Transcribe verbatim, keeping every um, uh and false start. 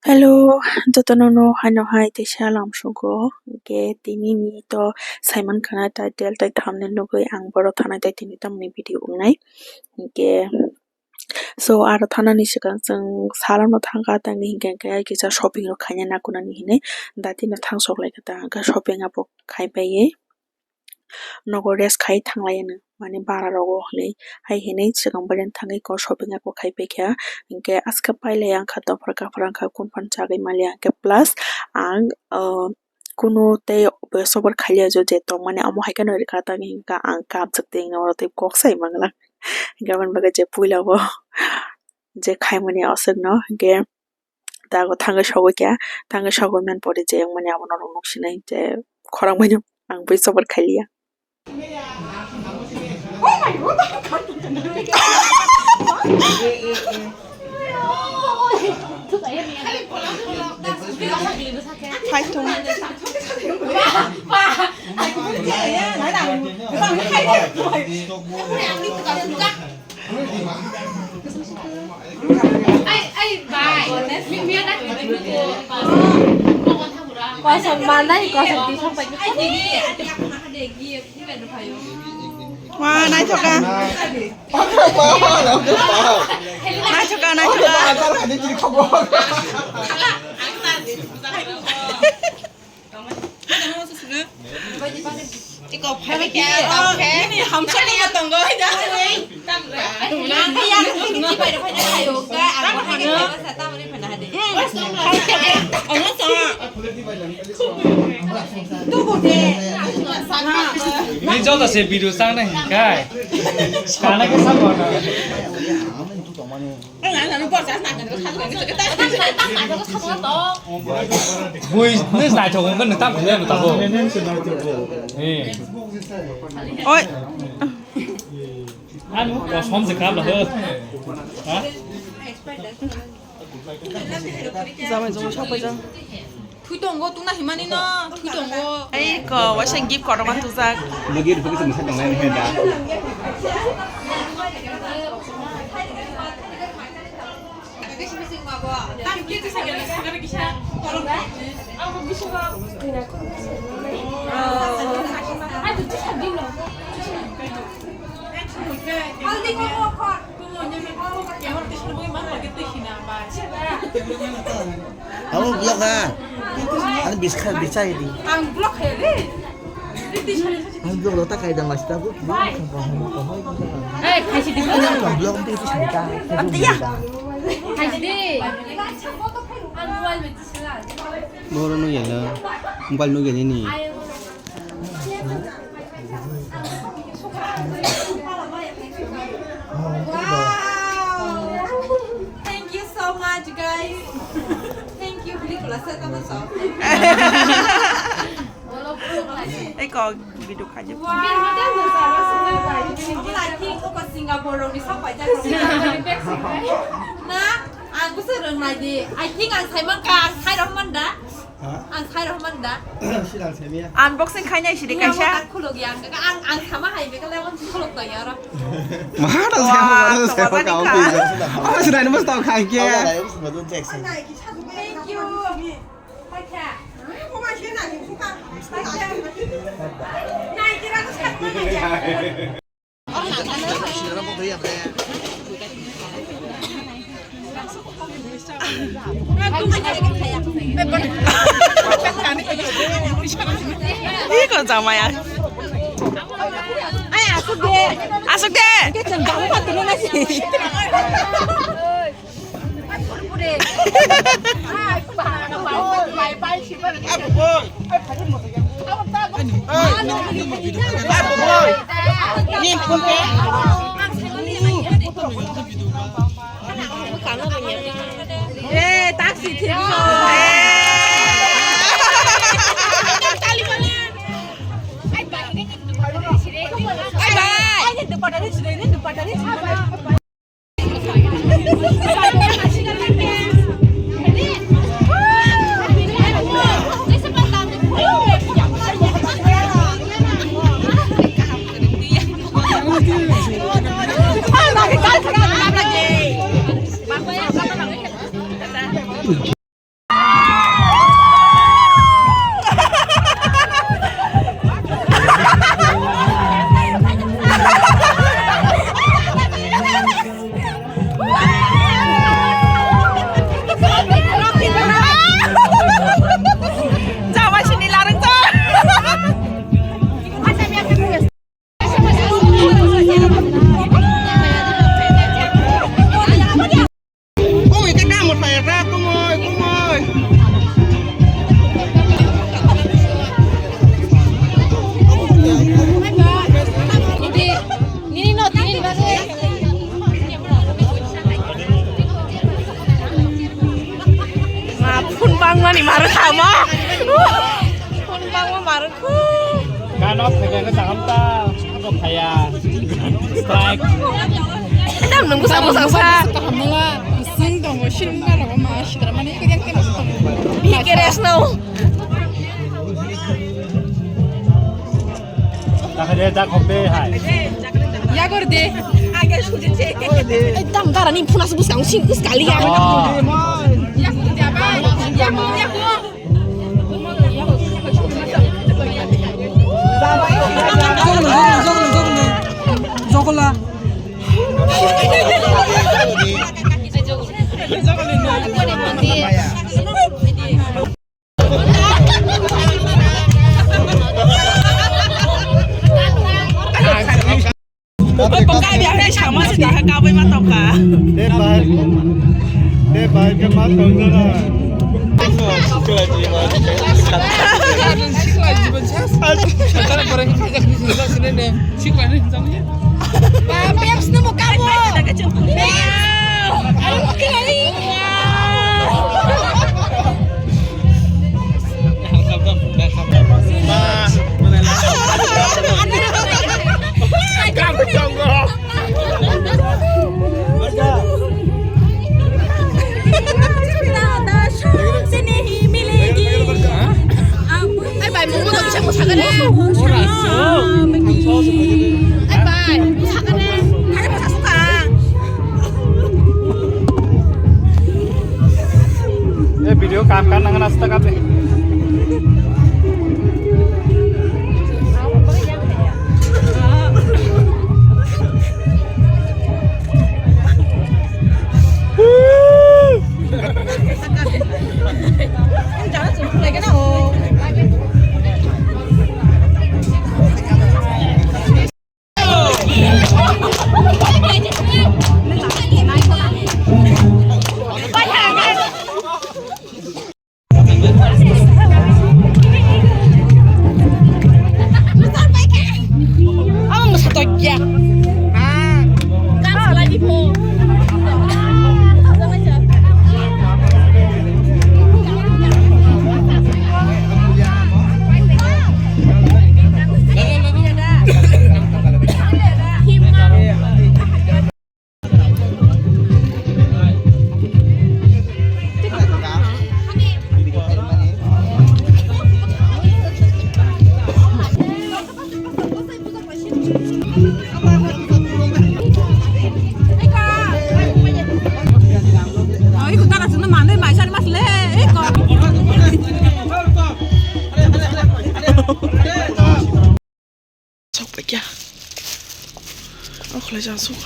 Hello, jotono no haino hai teisa lamsugo. Hwnkhe tini ni to saiman khana title tei thumbnail nugwi ang borok thanai tei tini tamni video wngnai. Hwnkhe so aro thanani swkang chwng salano thangkha tangwi hinkhe kisa shopping rok khaina nakunani hinwi datino thang sok laikha ta hwnkhe shopping abo khaibai. Nogo rest khai thanglai anw, mane bara rogo hinwi, hai hinwi swkang baileni thangwi kok shopping abo khai paikha. Hinkhe aska pailai ang kha, dophra kaphra wngkha, kunphang chagwi maliya hinkhe, plus ang, ah, kunu tei sobor khaiya je tongmani, omo hai kheno rwkha tangwi hinkha ang kapjak tei oro tei kok sai mangla. Hinkhe aboni bagwi je puila o je khaimani aswkno hinkhe. Tago thangwi sogwi kha, thangwi sogwi man pore je wngmani abono rw nuk sinai je khorang bai no ang bai sobar khai liya. Hai thung. Kosom manai, kosom tisok pai. Wah, naithoka. Naithoka, naithoka. Ni joto se video chang nai hinkhe. Sana ke sabo na. Bui, ni naithok wngkha, nwng tam khlai, nwng tabuk. Eh. Oi. Ano, kosom se kam la, ho. Ha? Jamai jong sapai jang. Thui tongo, tungna himani no, thui tongo. Ei ko, waisa gift kotorma tujak. Logi rupok se masa tongnai ni henda. Abo vlog ha. Ani biskha bichai di. Ang vlog khe de. Ang vlog lo ta kai dang lasta bu. Eh, khaisi di. Ang vlog tu itu santa. Abdi ya. Khaisi di. Boro no ya na. Mobile no ya ni. Wow! Thank you so much, guys. Thank you, Nicolas. Eko video khaje. Wow! I think oko Singapore rokni sok paijak. Na, ang kusa rwngnai di. I think ang saimang ka, ang sai rok man da. Ha? Ang khai rok man da. Silang semiya. Unboxing khainai sidi kaisa. Ang khuluk ya, ang, ang, ang sama hai be kala ang khuluk to ya ro. Maha da. Wah, sama, sama kau kau. Apa sudah nemu tahu kau ke? Thank you. Iko jamaya. Asuk de. Asuk de. Eh, taxi thik. Bye bye. Ni marwk kha mo. Bangma marwk kha. Kano phaiga khe kaham ta, bo phaiya. Strike. Tang nung bwsa bwsa sa. Kaham nung a. Sing tongo, sing nung a, ma sidra mani khe yang khe. Bi khe rest nao. Takade tak kopi hai. Yagor de. Age suji che. Tam dara ni phuna su buskang sing kus kali ya. Oh. Yagor de abai. Yagor, yagor. Jogola, jogola, jogola. Jogola. Oi, pangkai biar dia sama sih, dah kawin mah tongka. Deh, baik. Deh, baik, ke mah tongka. Sikla jiban. Sikla jiban, sas. Sekarang barang ini ajak ni sikla sini nih. Sikla nih, sama ya. Ba, Peps nemu kamu. Peps. Ayo, oke, lagi. Ai bai, mungbo tong chang sakane. Ai bai, sakane. Eh, video kam kan nangan asta kape. Sok paikha. O khlai jang sok.